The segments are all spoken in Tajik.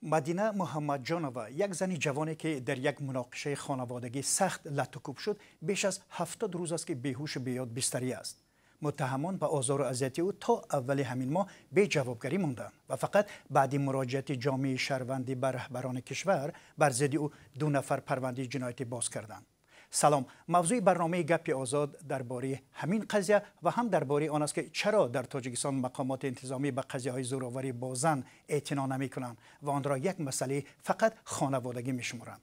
Мадина Муҳаммадҷонова, як зани ҷавоне, ки дар як муноқишаи хонаводагӣ сахт латтукӯб шуд, беш аз 70 рӯз аст, ки беҳушу беёд бистарӣ аст. Муттаҳамон ба озору азияти ӯ то аввали ҳамин моҳ беҷавобгарӣ монданд ва фақат баъди муроҷиати ҷомеаи шаҳрвандӣ ба раҳбарони кишвар бар зидди ӯ ду нафар парвандаи ҷиноятӣ боз карданд. Салом, мавзӯи барномаи «Гапи озод» дар бораи ҳамин қазия ва ҳам дар бораи он аст, ки чаро дар Тоҷикистон мақомоти интизомӣ ба қазияҳои зӯроварӣ бо зан эътино намекунанд ва онро як масъалаи фақат хонаводагӣ мешуморанд.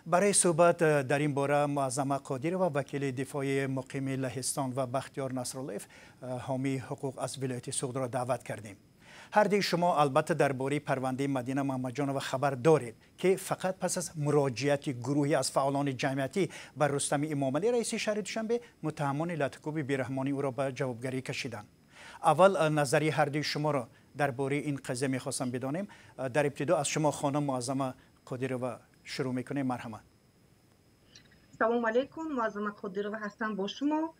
Барои суҳбат дар ин бора Муаззама Қодирова, вакили дифои муқими Лаҳистон, ва Бахтиёр Насруллоев, ҳомии ҳуқуқ аз вилояти Суғдро даъват кардем. Ҳардуи шумо албатта дар бораи парвандаи Мадина Муҳаммадҷонова хабар доред, ки фақат пас аз муроҷиати гурӯҳе аз фаъолони ҷамъиятӣ ба Рустами Эмомалӣ, раиси шаҳри Душанбе, муттаҳамони латтукӯби бераҳмонии ӯро ба ҷавобгарӣ кашиданд. Аввал назари ҳардуи шуморо дар бораи ин қазия мехостам бидонем. Дар ибтидо аз шумо, хонум Муаззама Қодирова, шурӯъ мекунем. Марҳамат. Салому алейкум, Муаззама Қодирова ҳастам бо шумо.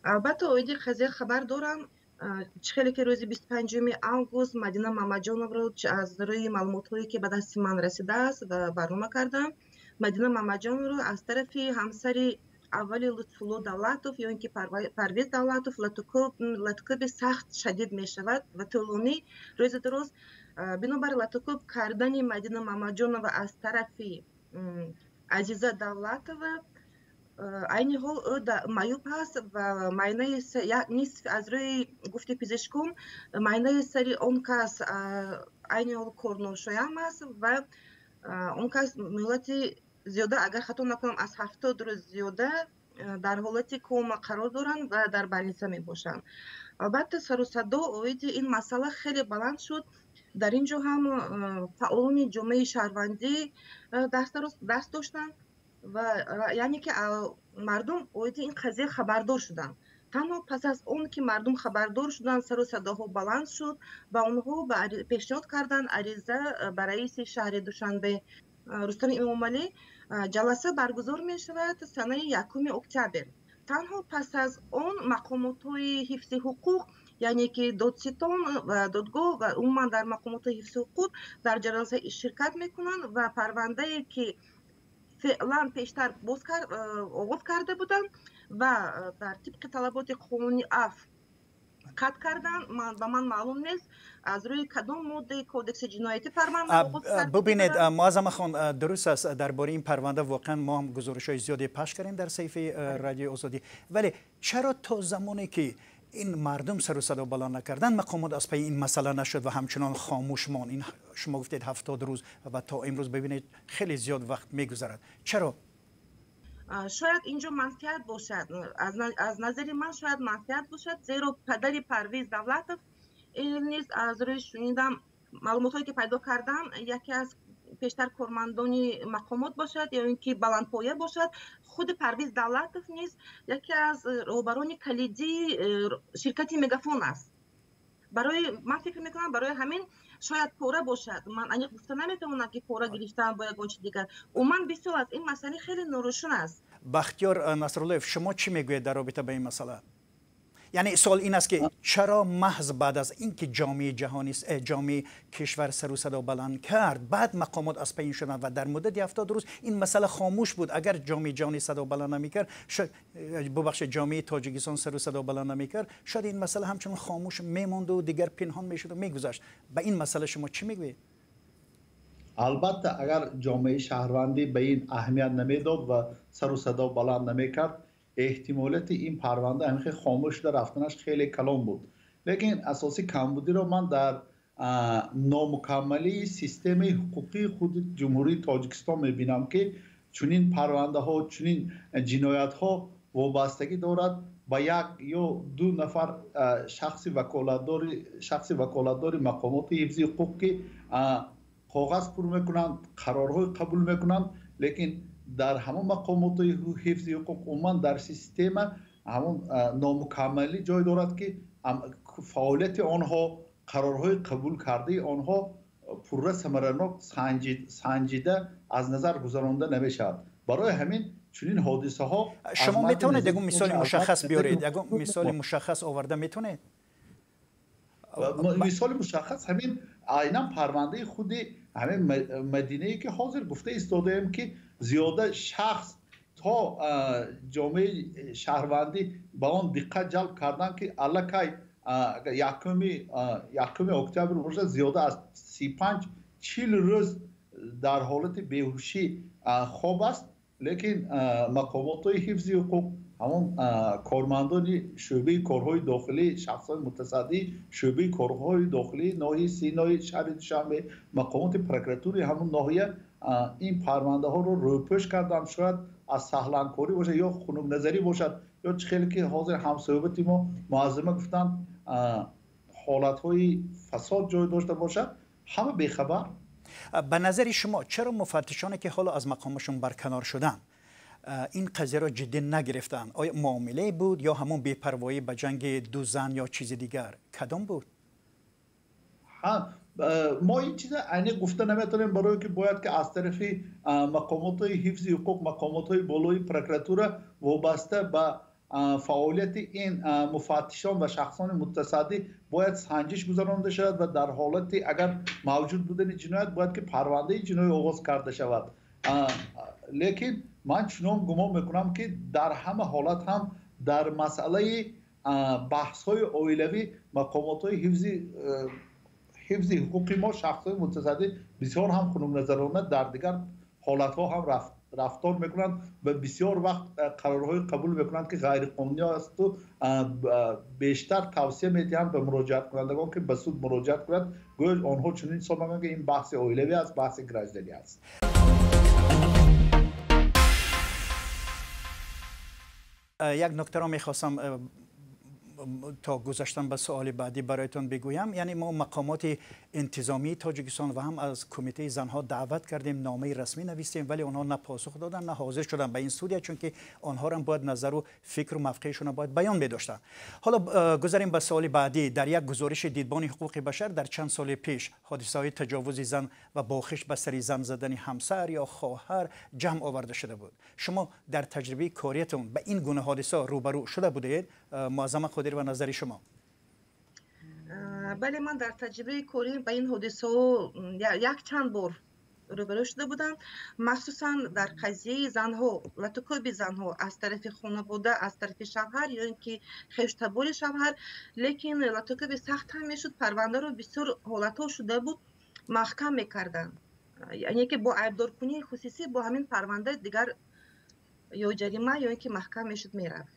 Албатта, оиди қазия хабар дорам. Чӣ хеле ки рӯзи 25 август Мадина Мамаҷоновро, аз рӯи маълумотҳое, ки ба дасти ман расидааст ва барнома кардам, Мадина Мамаҷоновро аз тарафи ҳамсари аввали Лутфулло Давлатов ё ин ки Парвиз Давлатов латукӯби сахт, шадид мешавад ва тӯлонӣ, рӯзи дуруст. Бинобар латукӯб кардани Мадина Мамаҷонова аз тарафи Азиза Давлатова, айни ҳол ӯ маъюб ҳаст ва майнаи нисф, аз рӯи гуфти пизишкон, майнаи сари он кас айни ҳол корношоям аст ва он кас муҳлати зиёда, агар хато накунам, аз 70 рӯз зиёда дар ҳолати кома қарор доранд ва дар больница мебошанд. Албатта, сару садо оиди ин масъала хеле баланд шуд. Дар ин ҷо ҳам фаъолони ҷомеаи шаҳрвандӣ даст доштанд ва яъне ки мардум оиди ин қазия хабардор шуданд. Танҳо пас аз он ки мардум хабардор шуданд, сару садоҳо баланд шуд ва онҳо пешниҳод карданд ариза ба раиси шаҳри Душанбе Рустами Эмомалӣ. Ҷаласа баргузор мешавад санаи 1 октябр. Танҳо пас аз он мақомотҳои ҳифзи ҳуқуқ, яъне ки додситон ва додгоҳ ва умуман дар мақомотҳои ҳифзи ҳуқуқ дар ҷаласа ширкат мекунанд ва парвандае, ки феълан пештар оғоз карда буданд ва дар тибқи талаботи қонуни афв қатъ карданд. Ба ман маълум нест, аз рӯи кадом моддаи Кодекси ҷиноятӣ парванда оғоз карда. Бубинед, Муаззама хон, дуруст аст, дар бораи ин парванда воқеан мо ҳам гузоришҳои зиёде пахш кардем дар саҳифаи Радиои Озодӣ, вале чаро то замоне ки ин мардум сару садо баланд накарданд, мақомот аз пайи ин масъала нашуд ва ҳамчунон хомӯш монд? Ин шумо гуфтед 70 рӯз ва то имрӯз, бибинед, хеле зиёд вақт мегузарад. Чаро? Шояд инҷо манфиат бошад. Аз назари ман, шояд манфиат бошад, зеро падари Парвиз Давлатов низ, аз рӯи шунидам, маълумотҳое ки пайдо кардам, яке аз пештар кормандони мақомот бошад ё ин ки баландпоя бошад. Худи Парвиз Давлатов низ яке аз роҳбарони калидии ширкати «Мегафон» аст. Барои ман фикр мекунам, барои ҳамин шояд пора бошад. Ман аниқ гуфта наметавонам, ки пора гирифтан бо ягон чи дигар. Умуман, бисёр аст, ин масъала хеле норӯшан аст. Бахтиёр Насруллоев, шумо чӣ мегӯед дар робита ба ин масъала? Яъне суол ин аст, ки чаро маҳз баъд аз ин ки ҷомеаи ҷаҳонӣ, ҷомеаи кишвар сару садо баланд кард, баъд мақомот аз паи ин шуданд ва дар муддати 70 рӯз ин масъала хомӯш буд? Агар ҷомеаи ҷаҳонӣ садо баланд намекард, бубахшед, ҷомеаи Тоҷикистон сару садо баланд намекард, шояд ин масъала ҳамчунон хомӯш мемонду дигар пинҳон мешуду мегузашт. Ба ин масъала шумо чӣ мегӯед? Албатта, агар ҷомеаи шаҳрвандӣ ба ин аҳамият намедод ва сару садо баланд намекард, эҳтимолияти ин парванда ҳамихел хомӯш шуда рафтанаш хеле калон буд. Лекин асосии камбудиро ман дар номукаммалии системаи ҳуқуқии худи Ҷумҳурии Тоҷикистон мебинам, ки чунин парвандаҳо, чунин ҷиноятҳо вобастагӣ дорад ба як ё ду нафар шахси ваколатдори мақомоти ҳифзи ҳуқуқ, ки коғаз пур мекунанд, қарорҳои қабул мекунанд, лекин дар ҳамон мақомоти ҳифзи ҳуқуқ, умуман дар система ҳамон номукаммалӣ ҷой дорад, ки фаъолияти онҳо, қарорҳои қабул кардаи онҳо пурра, самаранок санҷида, аз назар гузаронда намешавад. Барои ҳамин чунин ҳодисаҳо Шумо метавонед ягон мисоли мушаххас биёред? Ягон мисоли мушаххас оварда метавонед? Мисоли мушаххас ҳамин айнан парвандаи худи ҳамин Мадинае ки ҳозир гуфта истодаем, ки зиёда шахс то ҷомеаи шаҳрвандӣ ба он диққат ҷалб карданд, ки аллакай 1 октябр бошад, зиёда аз 35-40 рӯз дар ҳолати беҳушӣ хоб аст, лекин мақомотҳои ҳифзи ҳуқуқ, ҳамон кормандони шӯъбаи корҳои дохилӣ, шахсҳои мутасаддӣ шӯъбаи корҳои дохилии ноҳияи Синои шаҳри Душанбе, мақомоти прокуратураи ҳамон ноҳия ин парвандаҳоро рӯпӯш карданд. Шояд аз саҳланкорӣ бошад ё хунукназарӣ бошад, ё чӣ хеле ки ҳозир ҳамсӯҳбати мо Муаззама гуфтанд, ҳолатҳои фасод ҷой дошта бошад, ҳама бехабар. Ба назари шумо чаро муфаттишоне ки ҳоло аз мақомашон барканор шуданд ин қазияро ҷиддӣ нагирифтанд? Оё муомилае буд ё ҳамон бепарвоӣ ба ҷанги ду зан ё чизи дигар? Кадом буд? Мо ин чиза аниқ гуфта наметавонем, барое ки бояд ки аз тарафи мақомотҳои ҳифзи ҳуқуқ, мақомотҳои болои прокуратура вобаста ба фаъолияти ин муфаттишон ва шахсони мутасаддӣ бояд санҷиш гузаронида шавад ва дар ҳолати агар мавҷуд будани ҷиноят бояд ки парвандаи ҷиноӣ оғоз карда шавад. Лекин ман чунон гумон мекунам, ки дар ҳама ҳолат ҳам дар масъалаи баҳсҳои оилавӣ мақомотҳои ҳифзи ҳуқуқи мо, шахсҳои мутасаддӣ бисёр ҳам хунукназарона дар дигар ҳолатҳо ҳам рафтор мекунанд ва бисёр вақт қарорҳои қабул мекунанд, ки ғайриқонунӣ асту бештар тавсия медиҳанд ба муроҷиаткунандагон, ки ба суд муроҷиат кунанд. Гӯё онҳо чунин ҳисоб мекунанд, ки ин баҳси оилавӣ аст, баҳси гражданӣ аст. Як нуктаро мехостам то гузаштан ба суоли баъдӣ бароятон бигӯям. Яъне мо мақомоти интизомии Тоҷикистон ва ҳам аз кумитаи занҳо даъват кардем, номаи расмӣ навистем, вале онҳо на посух доданд, на ҳозир шуданд ба ин студия, чунки онҳоро бояд назару фикру мавқеашонро бояд баён медоштанд. Ҳоло гузарем ба суоли баъдӣ. Дар як гузориши Дидбони ҳуқуқи башар дар чанд соли пеш ҳодисаҳои таҷовузи зан ва бохиш ба сари зан задани ҳамсар ё хоҳар ҷамъ оварда шуда буд. Шумо дар таҷрибаи кориятон ба ин гуна ҳодиса рӯбарӯ шуда будед? Муаззама Қодир, ва назари шумо? Бале, ман дар таҷрибаи корӣ ба ин ҳодисаҳо якчанд бор рӯбарӯ шуда будам, махсусан дар қазияи занҳо, латукӯби занҳо аз тарафи хонавода, аз тарафи шавҳар ё ин ки хештабори шавҳар. Лекин латукӯби сахт ҳам мешуд, парвандаро бисёр ҳолатҳо шуда буд маҳкам мекарданд, яъне ки бо айбдоркунии хусусӣ бо ҳамин парванда дигар ё ҷарима ё ин ки маҳкам мешуд, мерафт.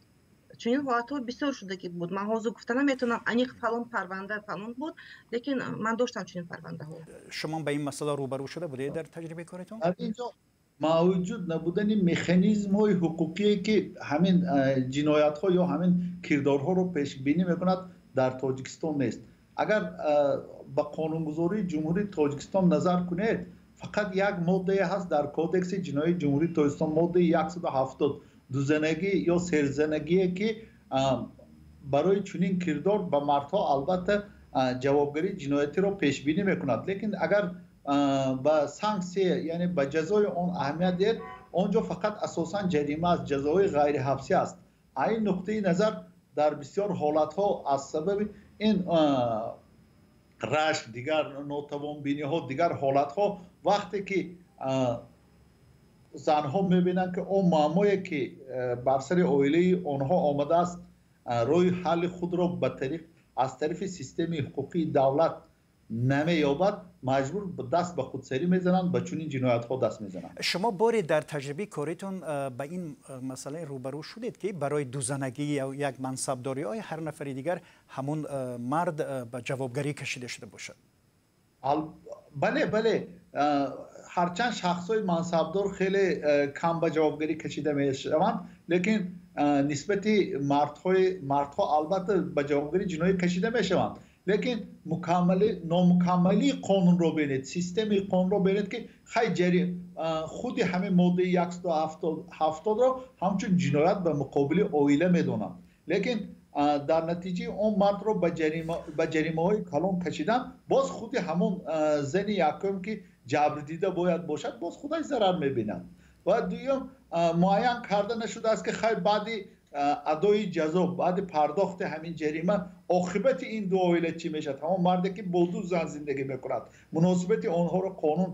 Чунин ҳолатҳо бисёр шудагӣ буд. Ман ҳозир гуфта наметавонам аниқ фалон парванда фалон буд, лекин ман доштам чунин парвандаҳо. Шумо ба ин масъала рӯбарӯ шуда будед дар таҷрибаи коритон? Дар инҷо мавҷуд набудани механизмҳои ҳуқуқие, ки ҳамин ҷиноятҳо ё ҳамин кирдорҳоро пешбинӣ мекунад, дар Тоҷикистон нест. Агар ба қонунгузории Ҷумҳурии Тоҷикистон назар кунед, фақат як моддае ҳаст дар Кодекси ҷиноии Ҷумҳурии Тоҷикистон, моддаи 170, дузанагӣ ё серзанагие, ки барои чунин кирдор ба мардҳо албатта ҷавобгарии ҷиноятиро пешбинӣ мекунад. Лекин агар ба санксия, яъне ба ҷазои он аҳамият диҳед, он ҷо фақат асосан ҷарима аст, ҷазои ғайриҳабсӣ аст. Ин нуқтаи назар дар бисёр ҳолатҳо аз сабаби ин рашк, дигар нотавонбиниҳо, дигар ҳолатҳо, вақте ки занҳо мебинанд, ки он муаммое ки бар сари оилаи онҳо омадааст, роҳи ҳалли худро аз тарафи системаи ҳуқуқии давлат намеёбад, маҷбур даст ба худсарӣ мезананд, ба чунин ҷиноятҳо даст мезананд. Шумо боре дар таҷрибаи коритон ба ин масъала рӯбарӯ шудед, ки барои дузанагӣ ё як мансабдорӣ оё ҳар нафари дигар ҳамон мард ба ҷавобгарӣ кашида шуда бошад? Бале, бале. Ҳарчанд шахсҳои мансабдор хеле кам ба ҷавобгарӣ кашида мешаванд, лекин нисбати мардҳо албатта ба ҷавобгарии ҷиноӣ кашида мешаванд. Лекин номукаммалии қонунро бинед, системаи қонунро бинед, ки хай худи ҳамин моддаи 170-ро ҳамчун ҷиноят ба муқобили оила медонанд. Лекин дар натиҷаи он мардро ба ҷаримаҳои калон кашидан, боз худи ҳамон зани якум, ки ҷабрдида бояд бошад, боз худаш зарар мебинад. Ва дуюм, муайян карда нашудааст, ки хай баъди адои ҷазо, баъди пардохти ҳамин ҷарима оқибати ин ду оила чӣ мешавад? Ҳамон марде ки бо ду зан зиндагӣ мекунад, муносибати онҳоро қонун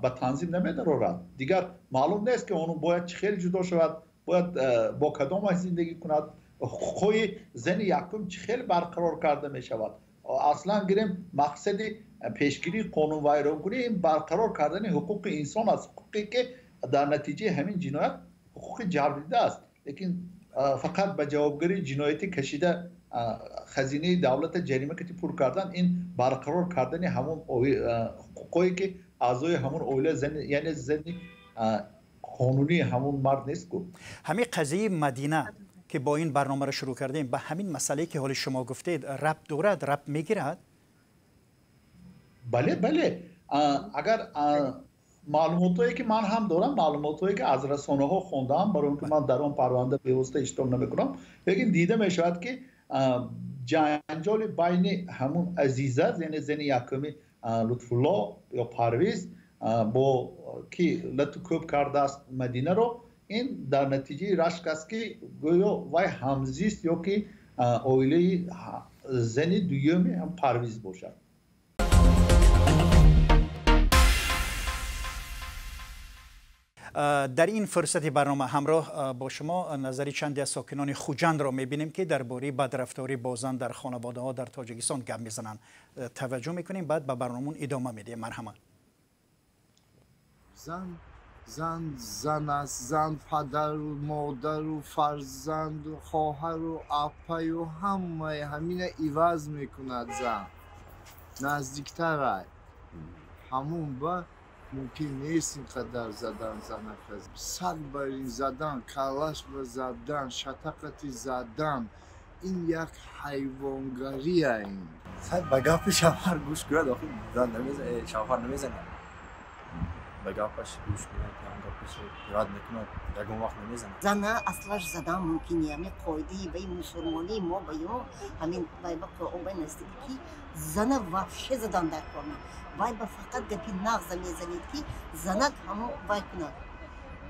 ба танзим намедарорад. Дигар маълум нест ки он бояд чӣ хел ҷудо шавад, бояд бо кадомаш зиндагӣ кунад, ҳуқуқҳои зани якум чӣ хел барқарор карда мешавад. Аслан гирем, мақсади пешгирии қонунвайронкунӣ ин барқарор кардани ҳуқуқи инсон аст, ҳуқуқе ки дар натиҷаи ҳамин ҷиноят ҳуқуқи ҷалб аст. Лекин фақат ба ҷавобгарии ҷиноятӣ кашида хазинаи давлата ҷарима кати пур кардан, ин барқарор кардани ҳамон ҳуқуқҳое ки аъзои ҳамон оила, яъне зани қонунии ҳамон мард нест ку. Ҳамин қазияи Мадина ки бо ин барномаро шурӯъ кардем, ба ҳамин масъалае ки ҳоли шумо гуфтед рабт дорад, рабт мегирад? Бале, бале. Агар маълумотҳое ки ман ҳам дорам, маълумотҳое ки аз расонаҳо хондаам, барои он ки ман дар он парванда бевосита иштирок намекунам, лекин дида мешавад ки ҷанҷоли байни ҳамун Азиза, яъне зани якуми Лутфулло ё Парвиз, бо ки лату кӯб кардааст Мадинаро, ин дар натиҷаи рашк аст ки гӯё вай ҳамзист ё ки оилаи зани дуюми ҳам Парвиз бошад. Дар ин фурсати барнома ҳамроҳ бо шумо назари чанде аз сокинони Хуҷандро мебинем ки дар бораи бадрафторӣ бо зан дар хонаводаҳо дар Тоҷикистон гап мезананд. Таваҷҷӯҳ мекунем, баъд ба барномаон идома медиҳем. Марҳамат. Зан зан аст, зан падару модару фарзанду хоҳару апаю ҳамаи ҳамина иваз мекунад. Зан наздиктарай, ҳамун ба мумкин нест ин қадар задан занака. Саг бар ин задан, каллаш ба задан, шатақати задан, ин як ҳайвонгария. Ин ба гапи шавҳар гӯш кунад, охир зан шавҳар намезанад. Ба гапаш гӯш кунад, гапаш рад мекунад, ягон вақт намезанад. Зана аслаш задан мумкин не. Ҳамин қоидаи ваи мусулмонии мо ба ё ҳамин вай ба Қуръон вай наздик ки зана вообще задан дар кор не. Вай ба фақат гапи нағза мезанед ки занак ҳамо вай кунад,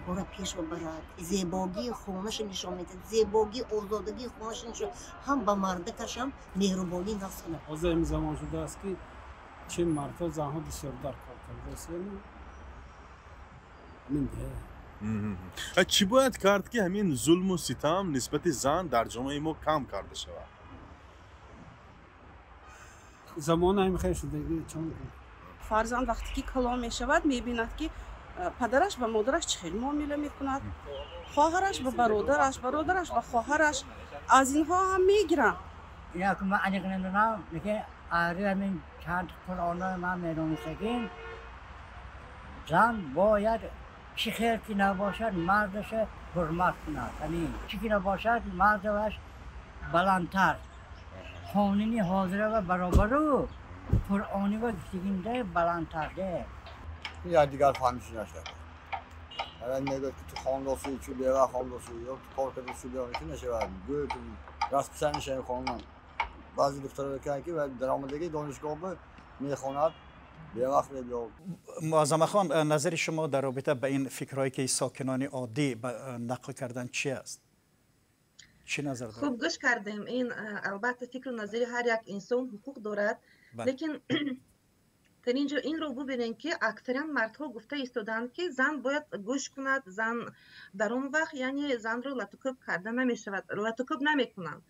кора пеш барад, зебогии хонаша нишон медиҳад, зебогии озодагии хонаша нишон, ҳам ба мардакашам меҳрубонӣ нафс кунад. Ҳозир ин замон шудааст ки чи мардҳо занҳо бисёр дар кор кардааст. Чӣ бояд кард ки ҳамин зулму ситам нисбати зан дар ҷомеаи мо кам карда шавад? Замона ҳам хел шудагӣ. Чон фарзанд вақте ки калон мешавад, мебинад ки падараш ба модараш чӣ хел муомила мекунад, хоҳараш ба бародараш, бародараш ба хоҳараш, аз инҳо ҳам мегиранд. Инаку ман аниқ намедонам, лекин ари ҳамин чанд Қуръонро ман медонистагим, зан бояд чӣ хел ки набошад мардаша ҳурмат кунад. Ҳамин чӣ ки набошад мардаваш баландтар, қонуни ҳозира ва баробару қуръонӣ ва гуфтагинда баландтар. Якдигар фаҳмиши нашавад. Агар мегӯяд ки ту хондосӣ, чу бева хондосӣ, ё ту кор кардӣ, чу бева, ки нашавад. Гӯё ту расписание шавем хондан. Баъзе духтаро ки даромадагии донишгоҳ мехонад, бевақт мебиёд. Муаззамахон, назари шумо дар робита ба ин фикрҳое ки сокинони оддӣ нақл карданд чи аст? Чӣ назар доред? Хуб гӯш кардем. Ин албатта фикру назари ҳар як инсон ҳуқуқ дорад, лекин дар ин ҷо инро бубинем ки аксариян мардҳо гуфта истоданд ки зан бояд гӯш кунад, зан дар он вақт, яъне занро латукӯб карда намешавад, латукӯб намекунанд.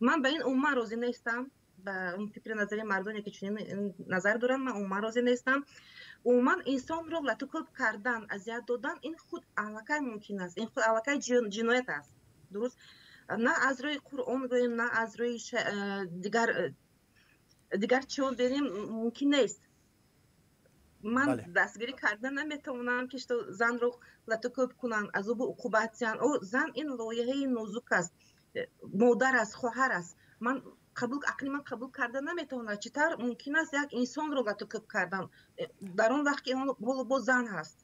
Ман ба ин умуман розӣ нестам. Ба он фикри назари мардоне ки чунин назар доранд, ман умуман розӣ нестам. Умуман инсонро латукӯб кардан, азият додан, ин худ аллакай мумкин аст, ин худ аллакай ҷиноят аст. Дуруст, на аз рӯи Қуръон гӯем, на аз рӯи дигар чиҳо берем, мумкин нест. Ман дастгирӣ карда наметавонам ки занро латукӯб кунанд, азобу уқубат диҳанд. О, зан ин лоиҳаи нозук аст, модар аст, хоҳар аст. Ман қабул, ақли ман қабул карда наметавонад, чӣ тавр мумкин аст як инсонро латукӯб кардан дар он вақт ки ҳоло боз зан ҳаст.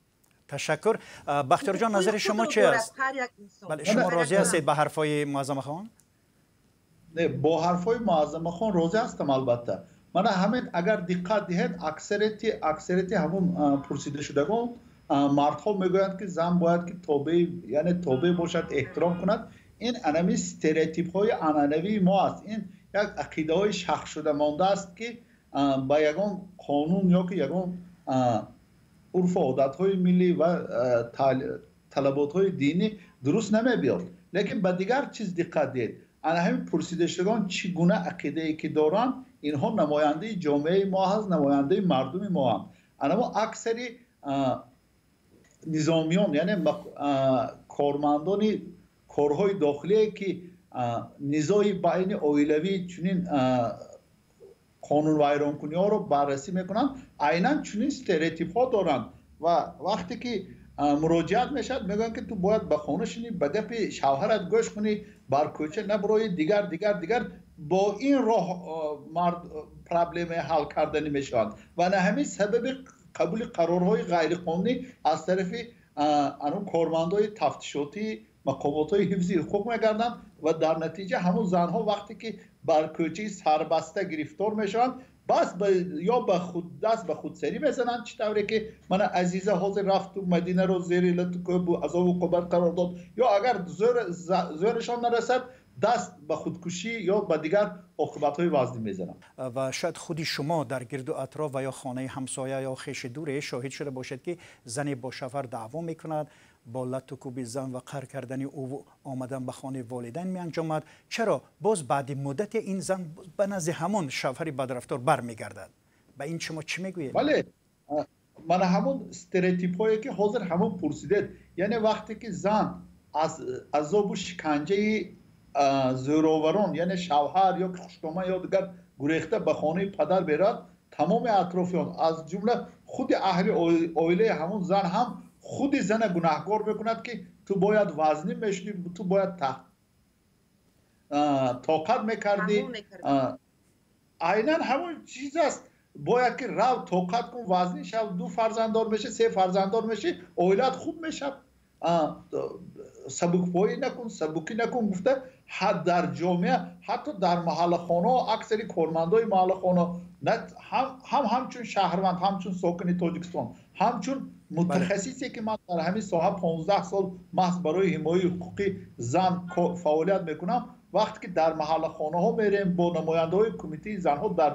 Ташаккур. Бахтиёрҷон, назари шумо чи аст? Бале, шумо розӣ ҳастед ба ҳарфҳои Муаззамахон? Не, бо ҳарфҳои Муаззамахон розӣ ҳастам албатта. Мана ҳамин агар диққат диҳед, аксарияти ҳамун пурсидашудагон Мардҳо мегӯянд, ки зан бояд ки тобеъ, яъне тобеъ бошад, эҳтиром кунад. Ин анами стереотипҳои анъанавии мо аст. Ин як ақидаҳои шахсшуда мондааст, ки ба ягон қонун ё ки ягон урфу одатҳои миллӣ ва талаботҳои динӣ дуруст намебиёд. Лекин ба дигар чиз диққат диҳед. Ана ҳамин пурсидашудагон чӣ гуна ақидае ки доранд, инҳо намояндаи ҷомеаи мо ҳаст, намояндаи мардуми мо ҳанд. Анамо аксари низомиён, яъне кормандони корҳои дохилие, ки низои байни оилавӣ чунин қонунвайронкуниҳоро баррасӣ мекунанд, айнан чунин стереотипҳо доранд. Ва вақте ки муроҷиат мешавад, мегӯянд, ки ту бояд ба хона шинӣ, ба гапи шавҳарат гӯш кунӣ, бар кӯча набуроӣ, дигар дигар дигар. Бо ин роҳ мард проблемаи ҳал карданӣ мешаванд. Ва на ҳамин сабаби қабули қарорҳои ғайриқонунӣ аз тарафи ано кормандои тафтишотии мақомотҳои ҳифзи ҳуқуқ мегарданд ва дар натиҷа ҳамон занҳо вақте ки бар кӯчаи сарбаста гирифтор мешаванд, бас ё ба худ даст ба худсарӣ мезананд, чӣ тавре ки мана Азиза ҳозир рафту Мадинаро зери лату кӯбу азобу уқубат қарор дод, ё агар зӯрашон нарасад, даст ба худкушӣ ё ба дигар оқибатҳои вазнин мезананд. Ва шояд худи шумо дар гирду атроф ва ё хонаи ҳамсоя ё хеши дуре шоҳид шуда бошед, ки зане бо шавҳар даъво мекунад, бо лату кӯби зан ва қаҳр кардани ӯ омадан ба хонаи волидайн меанҷомад. Чаро боз баъди муддате ин зан ба назди ҳамон шавҳари бадрафтор бармегардад? Ба ин шумо чӣ мегӯед? Бале, мана ҳамон стереотипҳое ки ҳозир ҳамон пурсидед, яъне вақте ки зан аз азобу шиканҷаи зӯроварон, яъне шавҳар ё ки хушдоман ё дигар, гурехта ба хонаи падар меравад, тамоми атрофиён, аз ҷумла худи аҳли оилаи ҳамон зан ҳам худи зана гунаҳкор мекунад, ки ту бояд вазнин мешудӣ, ту бояд тоқат мекардӣ. Айнан ҳамон чиз аст. Бояд ки рав, тоқат кун, вазнин шав, ду фарзанддор мешӣ, се фарзанддор мешӣ, оилаат хуб мешавад, сабукпоӣ накун, сабукӣ накун гуфта дар ҷомеа, ҳатто дар маҳаллахонаҳо аксари кормандои маҳаллахона ҳам ҳамчун шаҳрванд, ҳамчун сокини Тоҷикистон, ҳамчун мутахассисе, ки ман дар ҳамин соҳа 15 сол маҳз барои ҳимояи ҳуқуқи зан фаъолият мекунам, вақте ки дар маҳаллахонаҳо мерем, бо намояндаҳои кумитаи занҳо дар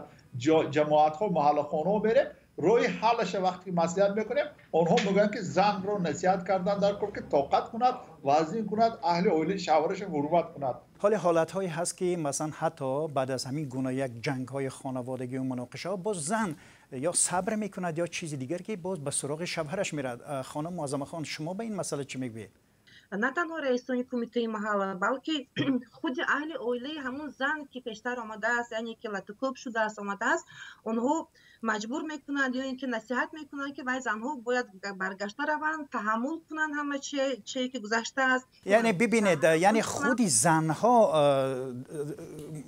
ҷамоатҳо, маҳаллахонаҳо мерем, роҳи ҳаллаша вақте ки маслиҳат мекунем, онҳо мегӯянд, ки занро насиҳат кардан дар кор, ки тоқат кунад, вазнин кунад, аҳли оилаи шавҳараша ҳурмат кунад. Ҳоле ҳолатҳое ҳаст, ки масалан ҳатто баъд аз ҳамин гуна як ҷангҳои хонаводагию муноқишаҳо боз зан ё сабр мекунад ё чизи дигар, ки боз ба суроғи шавҳараш меравад. Хонум Муаззамахон, шумо ба ин масъала чӣ мегӯед? На танҳо раисони кумитаи маҳалла, балки худи аҳли оилаи ҳамон зан, ки пештар омадааст, яъне ки латукӯб шудааст, омадааст, онҳо маҷбур мекунанд ё ин ки насиҳат мекунанд, ки вай занҳо бояд баргашта раванд, таҳаммул кунанд ҳама чие ки гузаштааст. Яъне бибинед, яъне худи занҳо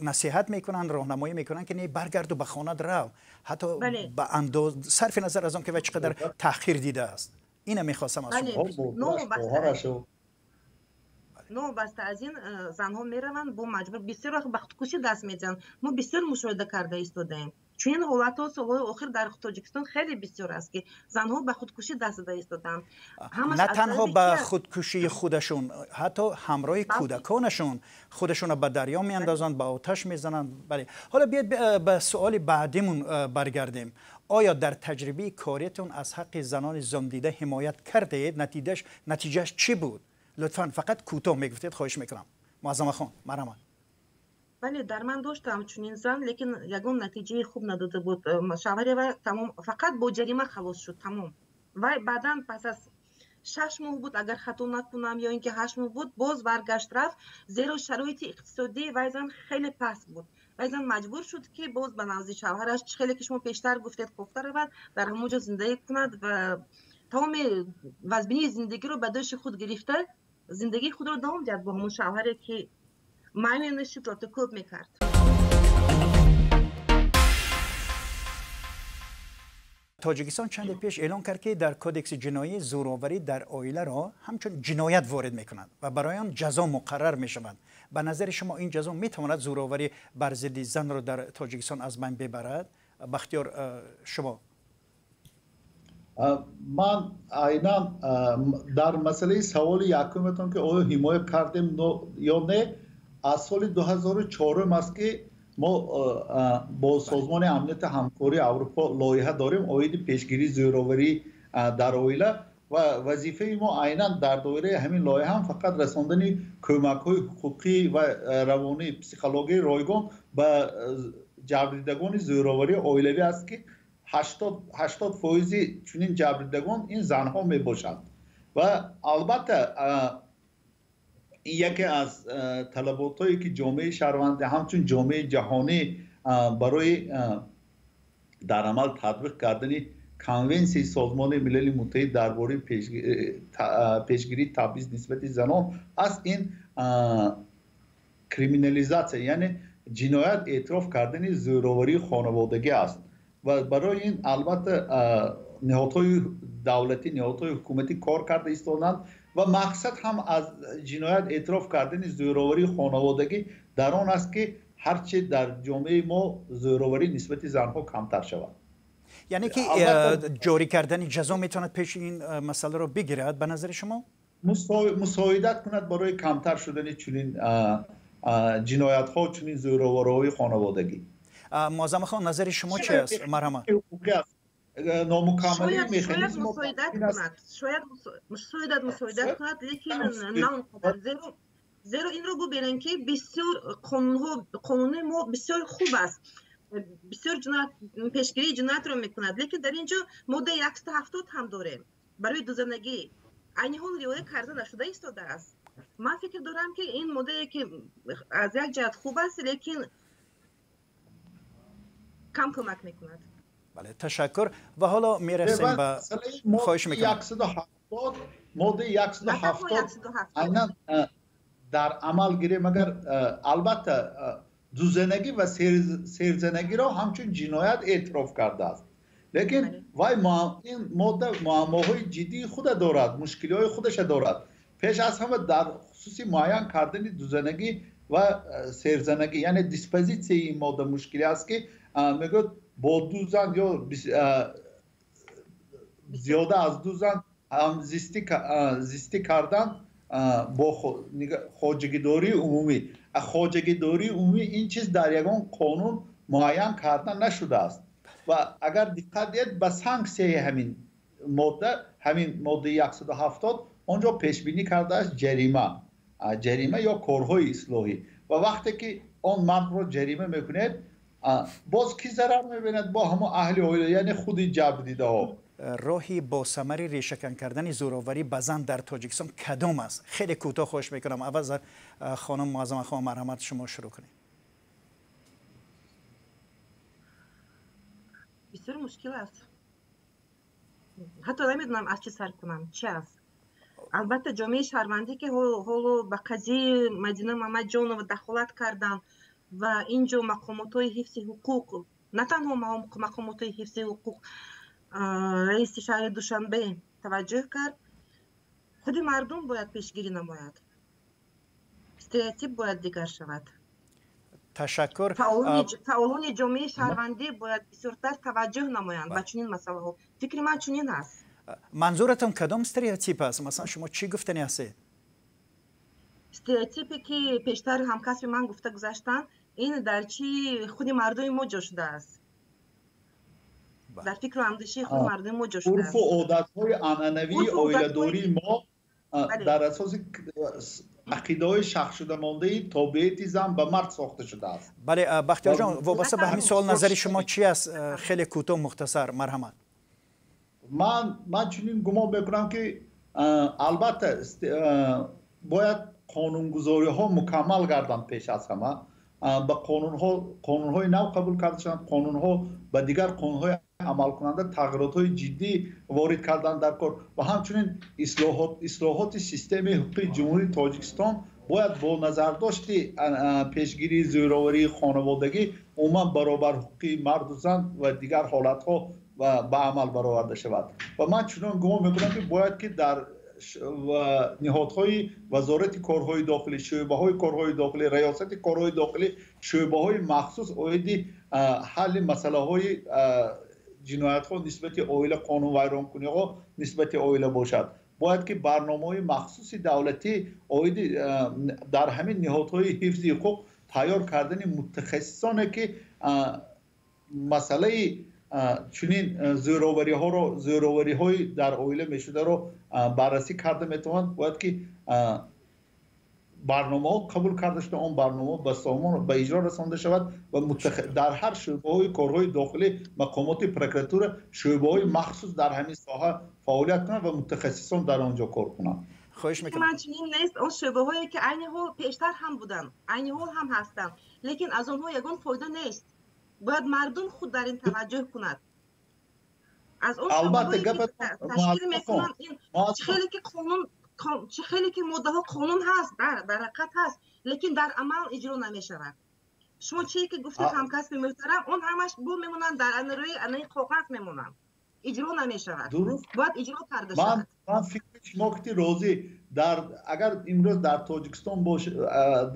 насиҳат мекунанд, роҳнамоӣ мекунанд, ки не, баргарду, ба хонат рав, ҳатто ба андоз, сарфи назар аз он ки вай чӣ қадар таъхир дидааст. Ина мехостам аз шумо. Новобаста аз ин занҳо мераванд, бо маҷбур бисёр вақт ба худкушӣ даст медиҳанд. Мо бисёр мушоҳида карда истодаем. Чунин ҳолатҳо солҳои охир дар Тоҷикистон хеле бисёр аст, ки занҳо ба худкушӣ даст зада истодаанд. На танҳо ба худкушии худашон, ҳатто ҳамроҳи кӯдаконашон худашонро ба дарё меандозанд, ба оташ мезананд. Бале, ҳоло биёед ба суоли баъдимон баргардем. Оё дар таҷрибаи кориятон аз ҳаққи занони зулмдида ҳимоят кардаед? Натиҷааш чӣ буд? Лутфан фақат кӯтоҳ мегуфтед, хоҳиш мекунам. Муаззамахон, марҳамат. Бале, дар ман доштам чунин зан, лекин ягон натиҷаи хуб надода буд. Шавҳари вай тамом фақат бо ҷарима халос шуд, тамом. Вай баъдан пас аз 6 моҳ буд, агар хато накунам, ё ин ки 8 моҳ буд, боз баргашт рафт, зеро шароити иқтисодии вай зан хеле паст буд. Вай зан маҷбур шуд, ки боз ба назди шавҳараш, хеле ки шумо пештар гуфтед, кофта равад, дар ҳамон ҷо зиндагӣ кунад ва тамоми вазбинии зиндагиро ба дӯши худ гирифта, зиндагии худро давом диҳад бо ҳамон шавҳаре, ки майл нашуд, латукӯб мекард. Тоҷикистон чанде пеш эълон кард, ки дар кодекси ҷиноӣ зӯроварӣ дар оиларо ҳамчун ҷиноят ворид мекунад ва барои он ҷазо муқаррар мешавад. Ба назари шумо ин ҷазо метавонад зӯроварӣ бар зидди занро дар Тоҷикистон аз байн бибарад? Бахтиёр, шумо. Ман айнан дар масъалаи саволи якуматон, ки оё ҳимоя кардем ё не, аз соли 2004 аст, ки мо бо Созмони амнияти ҳамкории Аврупо лоиҳа дорем оиди пешгирии зӯроварӣ дар оила, ва вазифаи мо айнан дар доираи ҳамин лоиҳа ҳам фақат расондани кӯмакҳои ҳуқуқӣ ва равонӣ, психологияи ройгон ба ҷабрдидагони зӯроварии оилавӣ аст, ки 80% чунин ҷабрдидагон ин занҳо мебошанд. Ва албатта ин яке аз талаботҳое, ки ҷомеаи шаҳрвандӣ ҳамчун ҷомеаи ҷаҳонӣ барои дар амал татбиқ кардани Конвенсияи Созмони Милали Муттаҳид дар бораи пешгирии табъиз нисбати занон аст, ин криминализатсия, яъне ҷиноят эътироф кардани зӯроварии хонаводагӣ аст. Ва барои ин албатта ниҳодҳои давлатӣ, ниҳодҳои ҳукуматӣ кор карда истоданд, ва мақсад ҳам аз ҷиноят эътироф кардани зӯроварии хонаводагӣ дар он аст, ки ҳарчи дар ҷомеаи мо зӯроварӣ нисбати занҳо камтар шавад. Яъне ки ҷорӣ кардани ҷазо метавонад пеши ин масъаларо бигирад, ба назари шумо? Мусоидат кунад барои камтар шудани чунин ҷиноятҳо, чунин зӯровариҳои хонаводагӣ. Муаззама хон, назари шумо чи аст? Марҳамат. Номукаммалии механизм мусоидат кунад, шояд мусоидат кунад, лекин на он қадар, зеро инро бубинем, ки бисёр қонунҳо, қонуни мо бисёр хуб аст, бисёр ҷиноят, пешгирии ҷиноятро мекунад, лекин дар ин ҷо моддаи 170 ҳам дорем барои дузанагӣ, айни ҳол риоя карда нашуда истодааст. Ман фикр дорам, ки ин моддае, ки аз як ҷиҳат хуб аст, лекин кам кӯмак мекунад. Бале, ташаккур. Ва ҳоло мерасем ба, хоҳиш мекунам. 170, моддаи 170 айнан дар амал гирем агар, албатта дузанагӣ ва серзанагиро ҳамчун ҷиноят эътироф кардааст, лекин вай ин модда муаммоҳои ҷиддии худа дорад, мушкилиҳои худаша дорад. Пеш аз ҳама дар хусуси муайян кардани дузанагӣ ва серзанагӣ, яъне диспозитсияи ин модда мушкилӣ аст, ки мегӯяд бо ду зан ё зиёда аз ду зан ҳамзистӣ кардан бо хоҷагидории умумӣ. Хоҷагидории умумӣ ин чиз дар ягон қонун муайян карда нашудааст. Ва агар диққат диҳед ба санксияи ҳамин модда, ҳамин моддаи 170, он ҷо пешбинӣ кардааст ҷарима, ҷарима ё корҳои ислоҳӣ. Ва вақте ки он мардро ҷарима мекунед, боз кӣ зарар мебинад? Бо ҳамон аҳли оила, яъне худи ҷабрдидаҳо. Роҳи босамари решакан кардани зӯроварӣ ба зан дар Тоҷикистон кадом аст? Хеле кӯтоҳ хоҳиш мекунам. Аввал хонум Муаззама хон, марҳамат, шумо шурӯъ кунед. Бисёр мушкил аст, ҳатто намедонам аз чӣ сар кунам, чи аст. Албатта ҷомеаи шаҳрвандӣ, ки ҳоло ба қазияи Мадина Мамаҷонова дахолат карданд, ва ин ҷо мақомотҳои ҳифзи ҳуқуқ, на танҳо мақомотҳои ҳифзи ҳуқуқ, раиси шаҳри Душанбе таваҷҷӯҳ кард, худи мардум бояд пешгирӣ намояд, стереотип бояд дигар шавад. Ташаккур. Фаъолони ҷомеаи шаҳрвандӣ бояд бисёртар таваҷҷӯҳ намоянд ба чунин масъалаҳо. Фикри ман чунин аст. Манзуратон кадом стереотип аст? Масалан, шумо чӣ гуфтани ҳастед? Стереотипе, ки пештар ҳамкасби ман гуфта гузаштанд, ин дар чи худи мардуми мо ҷо шудааст, дар фикру андешаи худи мардуми мо ҷо шудааст. Урфу одатҳои анъанавии оиладории мо дар асоси ақидаҳои шахсшудамондаи тобеияти зан ба мард сохта шудааст. Бале, Бахтиёрҷон, вобаста ба ҳамин суол назари шумо чи аст? Хеле кӯтоҳ, мухтасар, марҳамат. Ман чунин гумон мекунам, ки албатта бояд қонунгузориҳо мукаммал гарданд. Пеш аз ҳама ба қонунҳои нав қабул карда шаванд, қонунҳо ба дигар қонунҳои амалкунанда тағйиротҳои ҷиддӣ ворид кардан дар кор, ва ҳамчунин ислоҳоти системаи ҳуқуқии Ҷумҳурии Тоҷикистон бояд бо назардошти пешгирии зӯроварии хонаводагӣ, умуман баробарҳуқуқии марду зан ва дигар ҳолатҳо ба амал бароварда шавад. Ва ман чунон гумон мекунам, ки бояд ки дар ниҳодҳои Вазорати корҳои дохилӣ, шӯъбаҳои корҳои дохилӣ, Раёсати корҳои дохилӣ шӯъбаҳои махсус оиди ҳалли масъалаҳои ҷиноятҳо нисбати оила, қонунвайронкуниҳо нисбати оила бошад. Бояд ки барномаҳои махсуси давлатӣ оиди дар ҳамин ниҳодҳои ҳифзи ҳуқуқ тайёр кардани мутахассисоне ки масъалаи чунин зӯровариҳоро, зӯровариҳои дар оила мешударо баррасӣ карда метавонанд. Бояд ки барномаҳо қабул карда шуда, он барномаҳо ба сомон ба иҷро расонда шавад ва дар ҳар шӯъбаҳои корҳои дохилӣ, мақомоти прокуратура шӯъбаҳои махсус дар ҳамин соҳа фаъолият кунанд ва мутахассисон дар он ҷо кор кунанд. Хоҳиш мекунам. Ман чунин нест, он шӯъбаҳое ки айни ҳол пештар ҳам буданд, айни ҳол ҳам ҳастанд, лекин аз онҳо ягон фоида нест. Бояд мардум худ дар ин таваҷҷӯҳ кунад. Аз он албатта ташкил мекунанд, ин хеле ки қонун, хеле ки моддаҳо қонун ҳаст, дар ҳақиқат ҳаст, лекин дар амал иҷро намешавад. Шумо чие ки гуфтед, ҳамкасби муҳтарам, он ҳамаш бо мемонанд дар рӯи анаи коғаз мемонанд, иҷро намешавад. Бояд иҷро карда шавад. Ман фикри шумо ки розӣ дар агар имрӯз дар Тоҷикистон бош,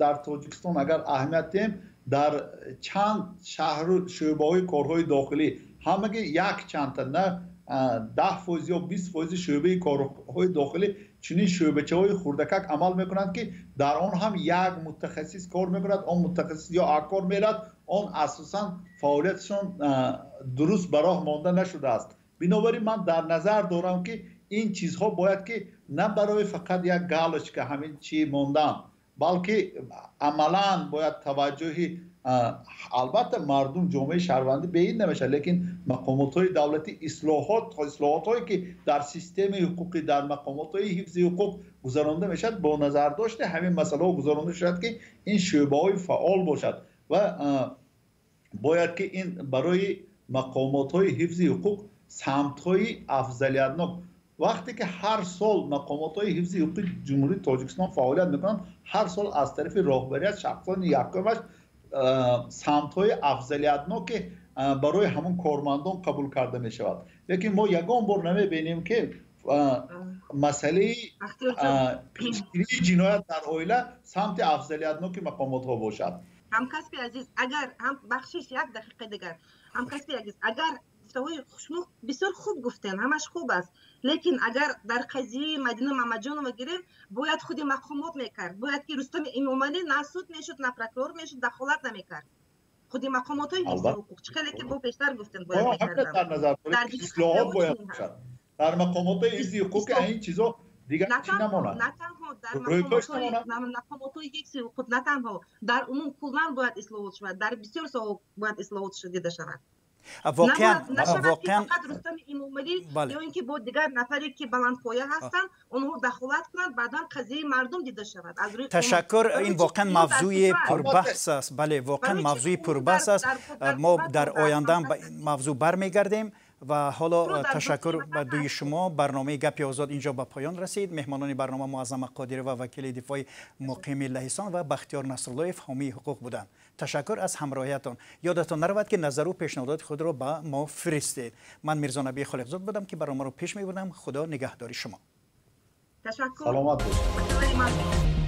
дар Тоҷикистон агар аҳамият диҳем, дар чанд шаҳру шӯъбаҳои корҳои дохилӣ ҳамаги як чандта, на 10% ё 20% шӯъбаи корҳои дохилӣ чунин шӯъбачаҳои хурдакак амал мекунанд ки дар он ҳам як мутахассис кор мекунад, он мутахассис ё акор мерад, он асосан фаъолияташон дуруст ба роҳ монда нашудааст. Бинобар ин ман дар назар дорам ки ин чизҳо бояд ки на барои фақат як галочка ҳамин чӣ мондан, балки амалан бояд таваҷҷӯҳи албатта мардум, ҷомеаи шаҳрвандӣ бе ин намешавад, лекин мақомотҳои давлатӣ ислоҳотҳое ки дар системаи ҳуқуқӣ, дар мақомотҳои ҳифзи ҳуқуқ гузаронда мешавад, бо назардошти ҳамин масъалаҳо гузаронда шавад ки ин шӯъбаҳои фаъол бошад ва бояд ки ин барои мақомотҳои ҳифзи ҳуқуқ самтҳои афзалиятнок. Вақте ки ҳар сол мақомотҳои ҳифзи ҳуқуқи Ҷумҳурии Тоҷикистон фаъолият мекунанд, ҳар сол аз тарафи роҳбарият шахсони якумаш самтҳои афзалиятноке барои ҳамон кормандон қабул карда мешавад. Лекин мо ягон бор намебинем ки масъалаи пешгирии ҷиноят дар оила самти афзалиятноки мақомотҳо бошад. Ҳамкасби азиз, агар бахшиш як дақиқа дигар, ҳамкасби азиз, агар гуфтаҳои шумо бисёр хуб гуфтем, ҳамаш хуб аст, лекин агар дар қазияи Мадина Мамаҷонова гирем, бояд худи мақомот мекард, бояд ки Рустами Эмомалӣ на суд мешуд, на прокурор мешуд, дахолат намекард. Худи мақомотҳои ҳифзи ҳуқуқ, чӣ хеле ки бо пештар гуфтем, бояд мекарданд. Дар назар дорем ислоҳот бояд бошад дар мақомотҳои ҳифзи ҳуқуқ, ин чизо дигар чӣ намонад. На танҳо дар мақомотҳои ҳифзи ҳуқуқ, на танҳо дар умум куллан бояд ислоҳот шавад, дар бисёр соҳаҳо бояд ислоҳот дида шавад. Воқеан фақат Рустами Эмомалӣ ё ин ки бо дигар нафаре ки баландпоя ҳастанд, онҳо дахолат кунанд, баъдан қазияи мардум дида шавад. Ташаккур. Ин воқеан мавзӯи пурбаҳс аст. Бале, воқеан мавзӯи пурбаҳс аст. Мо дар оянда ба ин мавзӯъ бармегардем ва ҳоло ташаккур ба дуи шумо. Барномаи Гапи Озод инҷо ба поён расид. Меҳмонони барнома Муаззама Қодирова, вакили дифои муқими Лаҳистон, ва Бахтиёр Насруллоев, ҳомии ҳуқуқ буданд. Ташаккур аз ҳамроҳиятон. Ёдатон наравад ки назару пешниҳодоти худро ба мо фиристед. Ман Мирзонаби Холиқзод будам ки барномаро пеш мебурдам. Худо нигаҳдори шумо. Ташаккур. Саломат бошед.